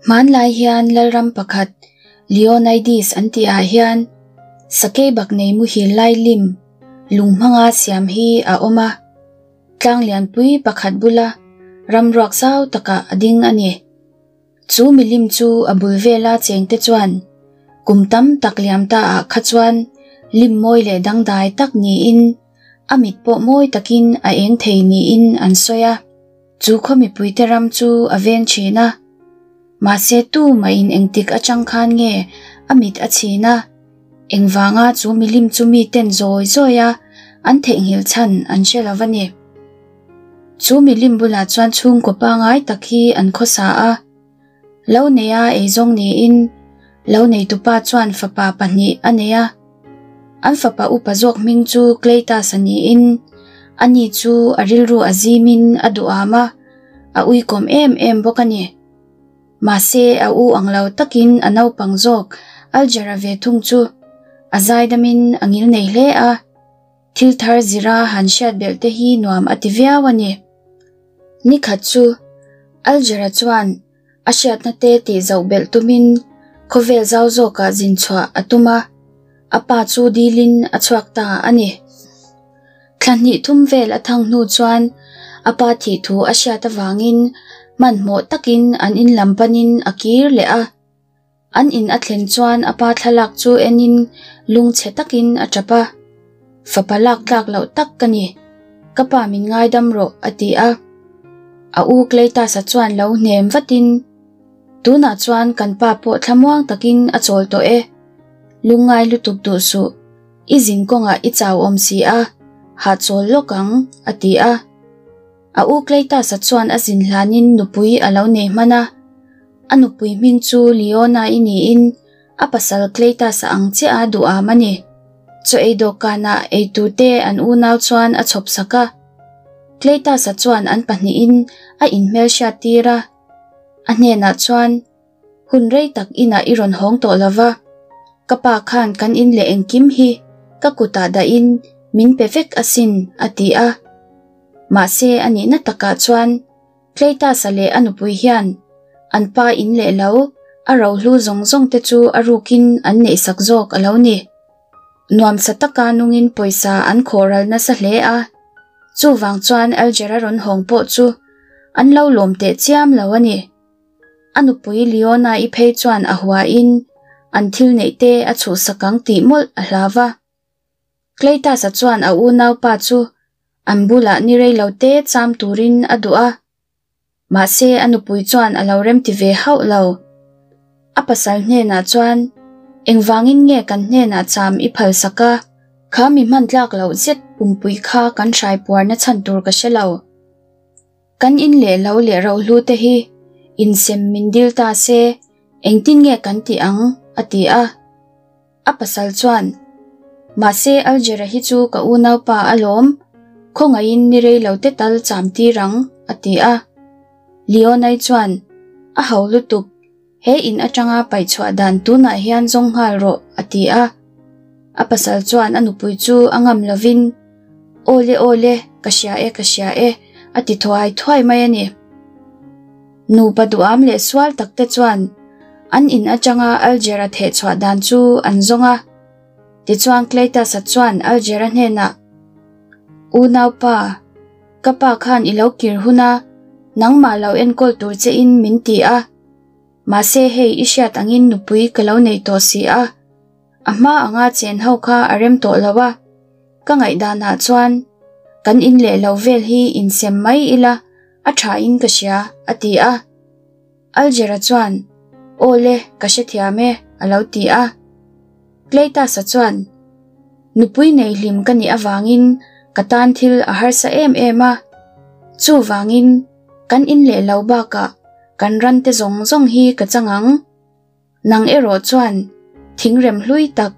Hmanlai hian lalram pakhat Leonides an tih ah hian sakei bak nei muhil lai lim lung hmanga siam hi a awm a, tlang lianpui pakhat bula ram ruak zau takah a ding a ni. Chu milim chu a bul vela chengte chuan kum tam tak liam ta ah kha chuan lim mawi leh dangdai tak niin a mit pawh mawi takin a eng thei niin an sawi a. Chu khaw mipuite ram chu a veng thin a, mahse tu mahin engtik atang khan nge a mit a chhin a, engvanga chu milim chu miten zawi zawi a an theihnghilh chhan an hre lo a ni. Chu milim bulah chuan chhungkaw pangai tak hi an khawsa a, lo neia eizawng niin lo neitupa chuan fapa pahnih a nei a. An fapa upa zawk hming chu Cleitus a niin ani chu a rilru a zimin a duham a, a uikawm em em bawk a ni. Mahse a u ang lo takin a naupang zawk Alger-a ve thung chu a zaidamin a ngil nei hle a. Thil thar zira han hriat belh te hi nuam a ti viau a ni. Nikhat chu Alger-a chuan a hriatna te tih zoh belh tumin khawvel zau zawkah zin chhuah a tum a, a pa chu dilin a chhuak ta a ni. Thla hnih thum vel a thang hnu chuan a pa thih thu a hriat avangin hmanhmawh takin an in lam panin a kir leh a. An in a thlen chuan a pa thlalak chu enin lungchhe takin a tap a, Fapa lak tlak loh tak ka ni, ka pa min ngaidam rawh a ti a. A u Cleitus-a chuan lo hnem vatin, Tunah chuan kan pa pawh thlamuang takin a chawl tawh e, lungngai lutuk duh suh, i zin kawngah i chau awm si a, hahchawl lawk ang a ti a. A u Cleitus-a chuan a zin hlanin nupui a lo nei hman a. A nupui hming chu Leona-i niin a pasal Cleitus-a ang chiah a duham a ni. Chaw ei dawhkanah ei turte an unau chuan a chhawp sak a. Cleitus-a chuan an pahnihin a inhmelhriat tir a. A hnenah chuan, Hun rei tak inah i rawn hawng tawh lo va, ka pa khan kan in leh engkim hi ka kutah dahin min pe vek asin, a ti a. Mahse a nihna takah chuan Cleitus-a leh a nupui hian an pa in leh lo a rohlu zawng zawng te chu a rukin an neihsak zawk a lo ni. Nuamsa taka nungin pawisa an khawhral nasa hle a, chuvang chuan Alger-a rawn hawng pawh chu an lo lawm teh chiam lo a ni. A nupui Leona-i phei chuan a huain an thil neih te a chhuhsak ang tih mawlh a hlau va. Cleitus-a chuan a unaupa chu an bulah ni rei lo te cham turin a duh a, mahse a nupui chuan a lo remti ve hauh lo. A pasal hnenah chuan, Engvangin nge kan hnenah cham i phalsak a? Kha mi hman tlak loh zet pumpui kha kan hrai puarna chhan tur ka hre lo. Kan in leh lo leh rohlu te hi insem min dil ta se engtin nge kan tih ang? a ti a. A pasal chuan, Mahse Alger-a hi chu ka unaupa alawm, khawngaihin ni rei lo te tal cham tir ang, a ti a. Leonai chuan, A ho lutuk, he in atanga paih chhuah dan tunah hian zawng nghal rawh, a ti a. A pasal chuan a nupui chu a ngam lovin, Awle awle, ka hria e ka hria e, a ti thuai thuai mai a ni. Nupa duham leh sual tak te chuan an in atanga Alger-a theh chhuah dan chu an zawng a. Tichuan Cleitus-a chuan Alger-a hnenah, Unaupa, ka pa khan i lo kir hun a, nangmah lo enkawl tur che in min ti a. Mahse hei i hriat angin nupui ka lo nei tawh si a. A hma anga chen ho kha a rem tawh lo a, ka ngaihdanah chuan kan in leh lo vel hi insem mai ila a tha in ka hria, a ti a. Alger-a chuan, Aw le, ka hrethiam e, a lo ti a. Cleitus-a chuan, Nupui nei hlim ka nih avangin ka tan thil a harsa em em a, chuvangin kan in leh lo bakah kan rante zawng zawng hi ka chang ang. Nang erawh chuan thingrem hlui tak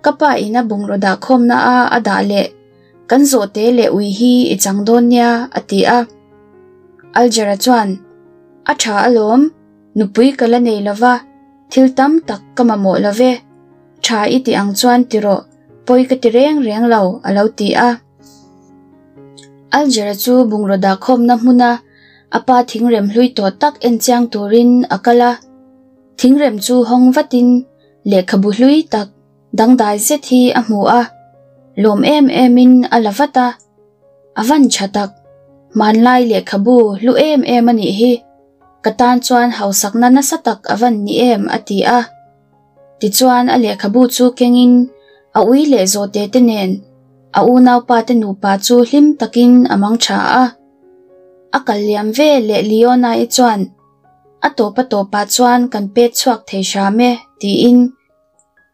ka pa ina bungraw dah khawmna a a dah leh kan zawhte leh ui hi i chang dawn nia a ti a. Alger-a chuan, A tha alawm, nupui ka la nei lova, thil tam tak ka mamawh lo ve. Tha i ti ang chuan ti rawh, pawi ka ti reng reng lo a lo ti a. Alger-a chu bungraw dah khawmna hmuna a pa thingrem hlui tawh tak en chiang turin a kal a. Thingrem chu hawng vatin lehkhabu hlui tak dangdai zet hi a hmu a, lawm em emin a la vat a. A van tha tak, hmanlai lehkhabu hlu em em a nih hi, ka tan chuan hausakna nasa tak a van ni em a ti a. Tichuan a lehkhabu chu kengin a ui leh zawhte te nen a unaupa te nupa chu hlim takin a mang tha a. A kal liam ve leh Leona-i chuan a tawp a tawpah chuan kan pet chhuak thei hram e tiin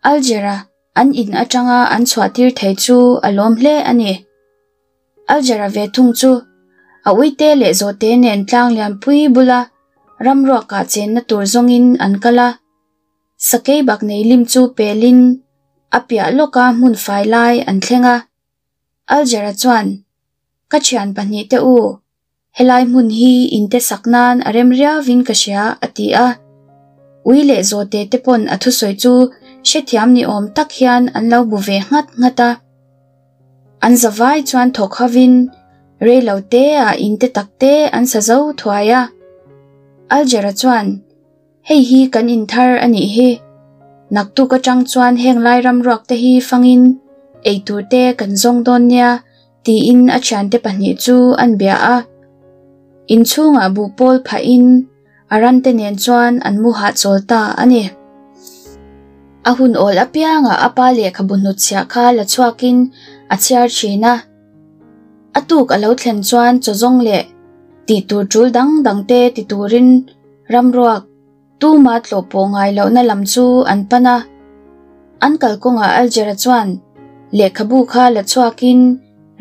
Alger-a an in atanga an chhuahtir thei chu a lawm hle a ni. Alger-a ve thung chu a uite leh zawhte nen tlang lianpui bula ramruakah chenna tur zawngin an kal a. Sakei baknei lim chu pelin a piah lawka hmun fai lai an thleng a. Alger-a chuan, Ka thian pahnihte u, helai hmun hi inte sak nan a rem riauvin ka hria, a ti a. Ui leh zawhte te pawn a thusawi chu hrethiam ni awm tak hian an lo bu ve nghat nghat a. An zavai chuan thawk hovin rei lo teah inte tak te an sa zo thuai a. Alger-a chuan, Hei hi kan in thar a nih hi. Naktuk atang chuan heng lai ram ruak te hi fangin eitur te kan zawng dawn nia tiin a thiante pahnih chu an bia a. Inchhungah buhpawl phahin a rante nen chuan an mu hahchawl ta a ni. A hun awl apiangah a pa lehkhabu hnutchhiah kha la chhuakin a chhiar thin a. A tuk a lo thlen chuan chaw zawng leh tihtur tul dang dang te ti turin Ramruak, tuma tlawh pawh ngai lohna lam chu an pan a. An kalkawngah Alger-a chuan lehkhabu kha la chhuakin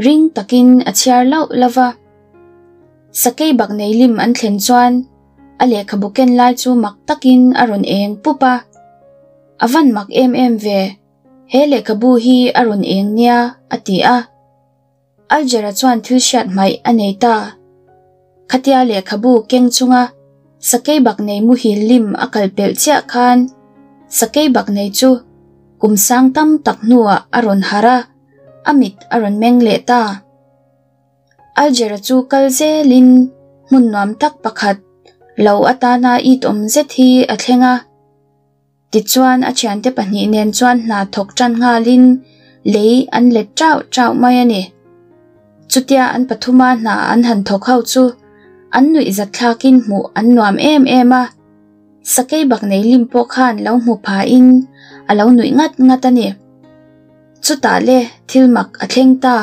ring takin a chhiar lauh lauh va. Sakei bak nei lim an thlen chuan a lehkhabu ken lai chu mak takin a rawn eng pup a. A van mak em em ve, he lehkhabu hi a rawn eng nia, a ti a. Alger-a chuan thil hriat hmaih a nei ta. Khatia lehkhabu keng chunga sakeibak nei muhil lim a kal pelh chiah khan sakeibak nei chu kum sang tam tak hnuah a rawn harh a, a mit a rawn meng leh ta. Alger-a chu kal zelin hmun nuam tak pakhat lo atana it awm zet hi a thleng a. Tichuan a thiante pahnih nen chuan hna thawk tan nghalin lei an let chauh chauh mai a ni. Chutia an pathuma hna an han thawk ho chu an nuih zat thlakin hmuh an nuam em em a, sakei bak nei lim pawh khan lo hmu phain a lo nuih ngat ngat a ni. Chutah le thil mak a thleng ta.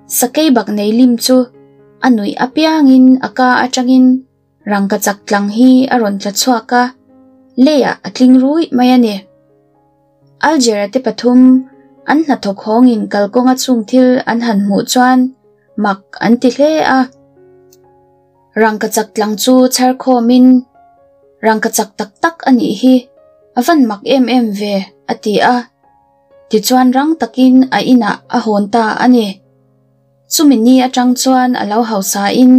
Sakei bak nei lim chu a nuih apiangin a ka atangin Rangkachak tlang hi a rawn tla chhuak a, leiah a tling ruih mai a ni. Alger-a te pathum an hnathawk hawngin kalkawnga chung thil an han hmuh chuan mak an ti hle a. Rangkachak tlang chu chhar khawmin, Rangkachak tak tak a nih hi, a van mak em em ve, a ti a. Tichuan rang takin a inah a hawn ta a ni. Chumi ni atang chuan a lo hausain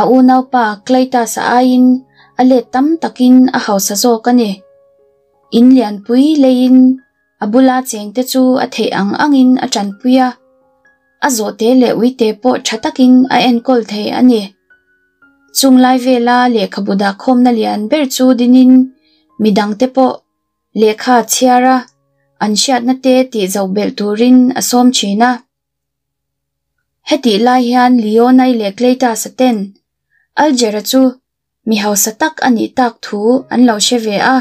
a unaupa Cleitus-a aiin a let tam takin a hausa zawk a ni. In lianpui leiin a bula chengte chu a theih ang angin a tanpui a, a zawhte leh uite pawh tha takin a enkawl thei a ni. Chung lai vela lehkhabu dahkhawmna lian ber chu dinin midangte pawh lehkha chhiar a, an hriatna te tih zoh belh turin a sawm thin a. Hetih lai hian Leonai leh Cleitus-a ten Alger-a chu mi hausa tak a nih tak thu an lo hre ve a.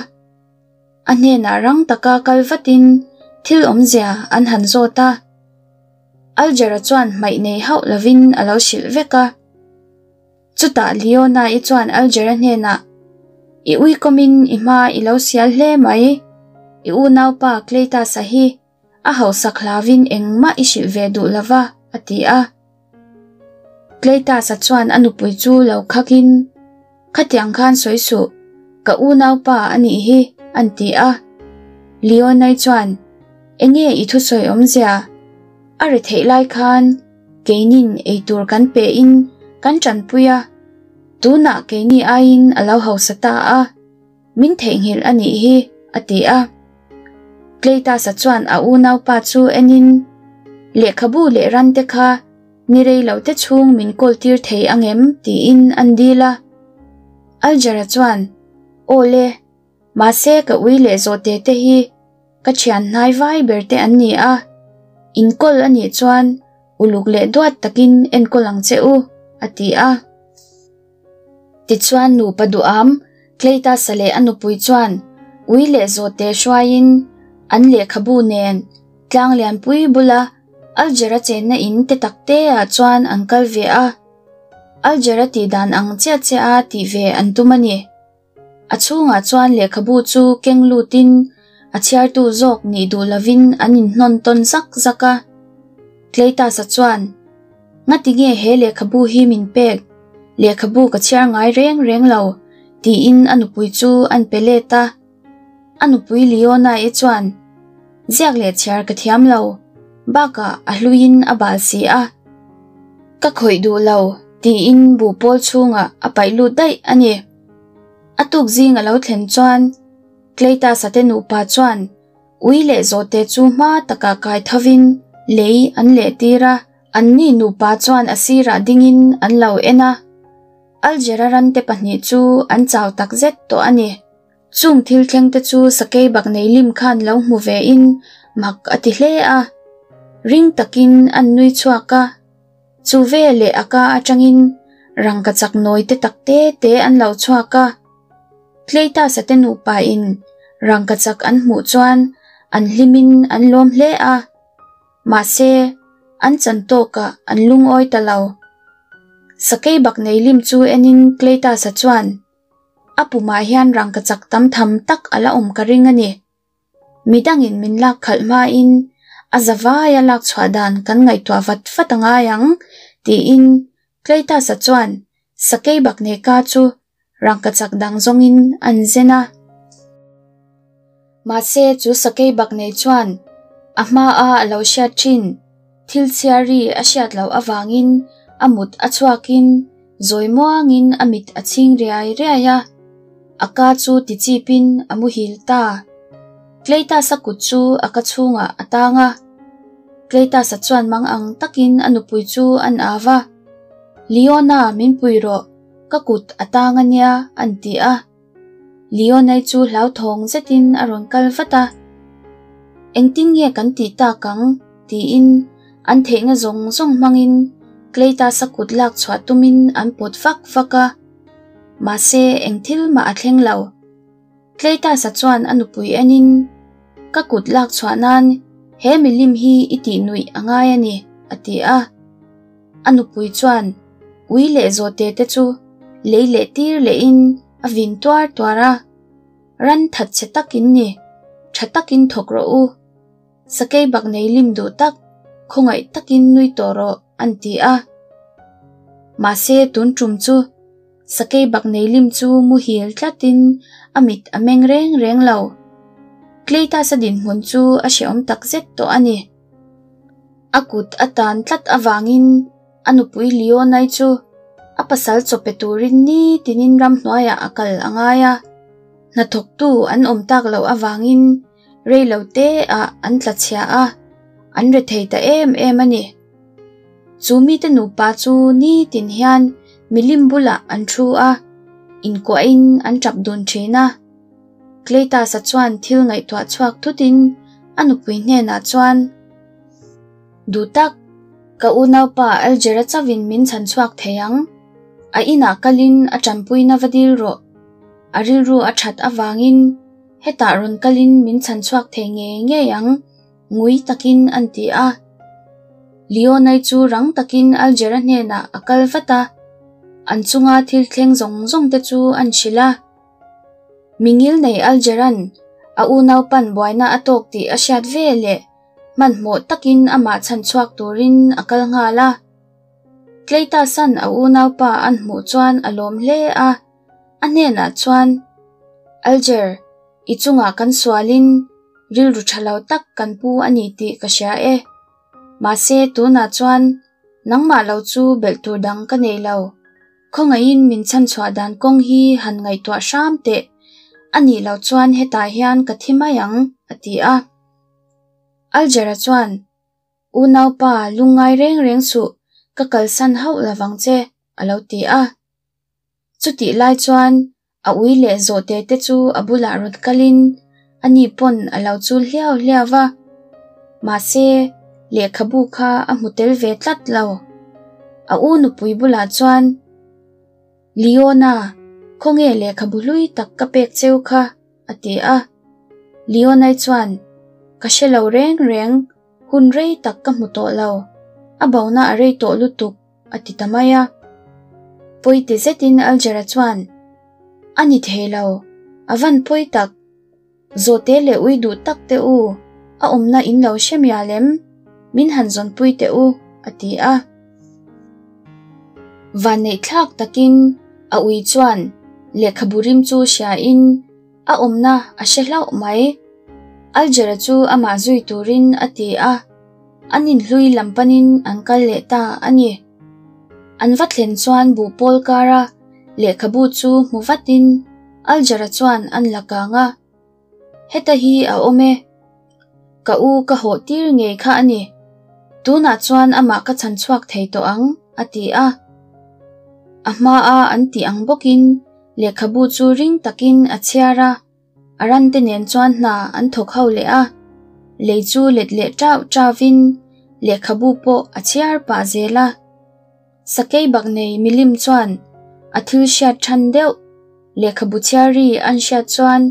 A hnenah rang taka kal vatin thil awmzia an han zawt a. Alger-a chuan hmaih nei hauh lovin a lo hrilh vek a. Chutah Leona-i chuan Alger-a hnenah, I uikawmin i hma i lo sial hle mai. I unaupa Cleitus-a hi A hausak hlauvin engmah i hrilh ve duh lova, a ti a. Cleitus-a chuan a nupui chu lo khakin, Khatiang khan sawi suh, ka unaupa a nih hi, an ti a. Leonai chuan, Enge i thusawi awmzia? A ri theih lai khan keinin eitur kan pehin kan tanpui a, tunah keini aiin a lo hausa ta a. Min theihnghilh a nih hi, a ti a. Cleitus-a chuan a unaupa chu enin, Lehkhabu leh rante kha ni rei lo te chhung min kawl tir thei ang em? tiin an dil a. Alger-a chuan, Aw le, Mahse ka ui leh zawhte te hi ka thian hnai vai ber te an ni a, in kawl a nih chuan uluk leh duat takin enkawl ang che u, a ti a. Tichuan nupa duham Cleitus-a leh a nupui chuan ui leh zawhte hruaiin an lehkhabu nen tlang lianpui bula Alger-a chenna in te tak te ah chuan an kal ve a. Alger-a tih dan ang chiah chiah a tih ve an tum a ni. A chhungah chuan lehkhabu chu keng lutin a chhiartu zawk nih duh lovin an inhnawn tawn zak zak a. Cleitus-a chuan, Ngati nge he lehkhabu hi min pek? Lehkhabu ka chhiar ngai reng reng lo, tiin a nupui chu an pe let a. A nupui Leona-i chuan, Ziak leh chhiar ka thiam lo, bakah a hluiin a bal si a. Ka khawih duh lo, tiin buhpawl chhungah a paih lut daih a ni. A tuk zing a lo thlen chuan Cleitus-a te nupa chuan ui leh zawhte chu hma takah kai thovin lei an leh tir a. Anni nupa chuan a sirah dingin an lo en a. Alger-a rante pahnih chu an chau takzet tawh a ni. Chung thil thleng te chu sakei bak nei lim khan lo hmu ve in mak a ti hle a. Ring takin an nui chhuak a. Chu ve leh a ka atangin rangkachak nawi te tak te te an lo chhuak a. Cleitus-a te nupa in rangkachak an hmuh chuan an hlim in an lawm hle a. Mahse, an chan tawkah an lungawi ta lo. Sakei bak nei lim chu enin Cleitus-a chuan, A pumah hian rangkachak tam tham tak a la awm ka ring a ni. Midangin min lak khalh hmain a zavaia lak chhuah dan kan ngaihtuah vat vat a ngai ang, tiin Cleitus-a chuan sakei bakneka chu rangkachak dang zawngin an zen a. Mahse chu sakei baknei chuan a hmaa a lo hriat thin thil chhiari a hriat loh avangin a mut a chhuakin Zawi muangin a mit a chhing riai riai a, a ka chu ti chipin a muhil ta. Cleitus-a kut chu a ka chhungah a tang a. Cleitus-a chuan mang ang takin a nupui chu an au a, Leona, min pui rawh, ka kut a tang a nia, an ti a. Leonai chu hlauthawng zetin a rawn kal vat a, Engtin nge kan tih tak ang? tiin an theihna zawng zawng hmangin Cleitus-a kut lak chhuah tumin an pawt vak vak a. Mahse eng thil mah a thleng lo. Cleitus-a chuan a nupui enin, Ka kut lak chhuah nan he milim hi i tih nuih a ngai a ni, a ti a. A nupui chuan ui leh zawhte te chu lei leh tir lehin a vin tuar tuar a, Ran that che tak in ni, tha takin thawk rawh u. Sakei bak nei lim duh tak, khawngaih takin nui tawh rawh, an ti a. Mahse tun tum chu sakei bak nei lim chu muhil tlatin a mit a meng reng reng lo. Cleitus-a dinhmun chu a hrehawm takzet tawh a ni. A kut a tan tlat avangin a nupui Leonai chu a pasal chaw pe turin nitinin ramhnuaiah a kal a ngai a, hnathawktu an awm tak loh avangin rei lo te ah an tla chhia a, an rethei ta em em a ni. Chu mite nupa chu nitin hian milim bulah an thu a, inkuahin an tap dun thin a. Cleitus-a chuan thil ngaihtuah chhuak thutin a nupui hnenah chuan, Duh tak, ka unaupa Alger-a chauhin min chhan chhuak thei ang. A inah kalin a tanpuina va dil rawh. A rilru a that avangin hetah rawn kalin min chhan chhuak thei ngei ngei ang, ngui takin an ti a. Leonai chu rang takin Alger-a hnenah a kal vat a, an chunga thil thleng zawng zawng te chu an hrilh a. Mingil nei Alger-a'n a unaupa'n buaina a tawk tih a hriat ve leh hmanhmawh takin amah chhan chhuak turin a kal nghal a. Cleitus-a'n a unaupa an hmuh chuan a lawm hle a, a hnenah chuan, Alger, i chungah kan sualin rilru tha lo tak kan pu a ni tih ka hria e. Mahse tunah chuan nangmah lo chu belh tur dang ka nei lo. Khawngaihin min chhanchhuah dan kawng hi han ngaihtuah hram teh, a nih loh chuan hetah hian ka thi mai ang, a ti a. Alger-a chuan, Unaupa, lungngai reng reng suh, ka kalsan hauh lovang che, a lo ti a. Chutih lai chuan A ui leh zawhte te chu a bulah rawn kalin ani pawn a lo chul hliau hliau va. Mahse, lehkhabu kha a hmu tel ve tlat lo. A u nupui bulah chuan, Leona, khawnge lehkhabu hlui tak ka pek cheu kha? a ti a. Leonai chuan, Ka hre lo reng reng, hun rei tak ka hmu tawh lo. A bona a rei tawh lutuk. a ti ta mai a. Pawi ti zetin Alger-a chuan, A ni thei lo, a van pawi tak. Zawhte leh ui duh tak te u, a awmna in lo hre mial em? Min han zawnpui teh u, a ti a. Vanneih thlak takin a ui chuan lehkhabu rim chu hriain a awmna a hre hlauh mai. Alger-a chu amah zui turin a ti a. An inhlui lam panin an kal leh ta a ni. An va thlen chuan buhpawl kara lehkhabu chu hmu vatin Alger-a chuan an la kang a. Heta hi a awm e. Ka u ka hawh tir ngei kha a ni. Tunah chuan amah ka chhan chhuak thei tawh ang, a ti a. A hmaa an tih ang bawkin lehkhabu chu ring takin a chhiar a. A rante nen chuan hna an thawk ho leh a, lei chu let leh ṭauh ṭauhin lehkhabu pawh a chhiar pah zel a. Sakei bak nei milim chuan a thil hriat ṭhan deuh lehkhabu chhiar ri an hriat chuan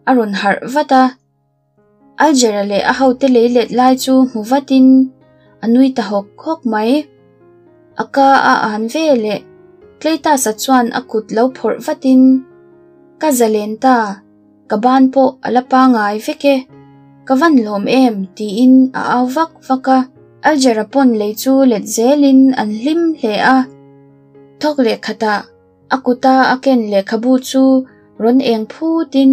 a rawn harh vat a. Alger-a leh a hote lei let lai chu hmu vatin a nui ta hawk hawk mai. A ka a an ve leh Cleitus-a chuan a kut lo phawrh vatin, Ka zalen ta, ka ban pawh a la pangai vek e, ka van lawm em tiin a au vak vak a. Alger-a pawn lei chu let zelin an hlim hle a. Thawk leh khatah a kuta a ken lehkhabu chu rawn eng phutin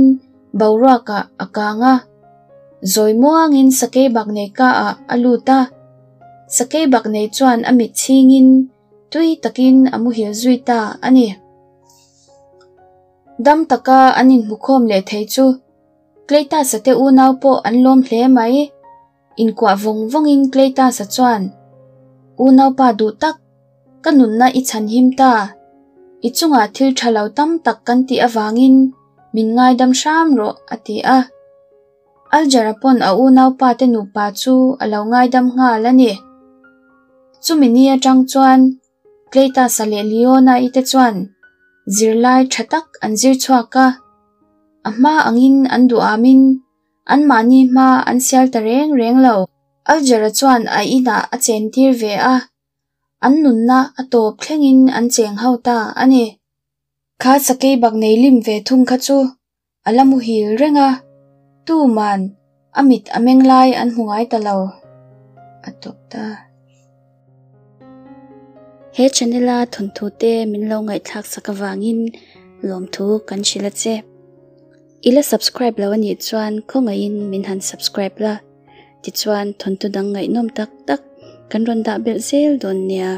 boruakah a kang a. Zawi muangin Sakeibaknei kaah a lut a. Sakeibaknei chuan a mit chhingin tui takin a muhil zui ta a ni. Dam taka an inhmukhawm leh thei chu Cleitus-a te unau pawh an lawm hle mai. Inkuah vawng vawngin Cleitus-a chuan, Unaupa duh tak, ka nunna i chhanhim ta. I chungah thil tha lo tam tak kan tih avangin min ngaidam hram rawh, a ti a. Alger-a pawn a unaupa te nupa chu a lo ngaidam nghal a ni. Chumi ni atang chuan Cleitus-a leh Leona-i te chuan zirlai tha tak an zir chhuak a, a hma angin an duhamin anmahni hma an sial ta reng reng lo. Alger-a chuan a inah a chentir ve a, an nunna a tawp thlengin an cheng ho ta a ni. Kha sakei bak nei lim ve thung kha chu a la muhil reng a, tuman a mit a meng lai an hmu ngai ta lo. A tawp ta. He channel a thawnthu te min lo ngaihthlak sak avangin lawmthu kan hrilh a che. I la subscribe lo anih chuan khawngaihin min han subscribe la, tichuan thawnthu dang ngaihnawm tak tak kan rawn dah belh zel dawn nia.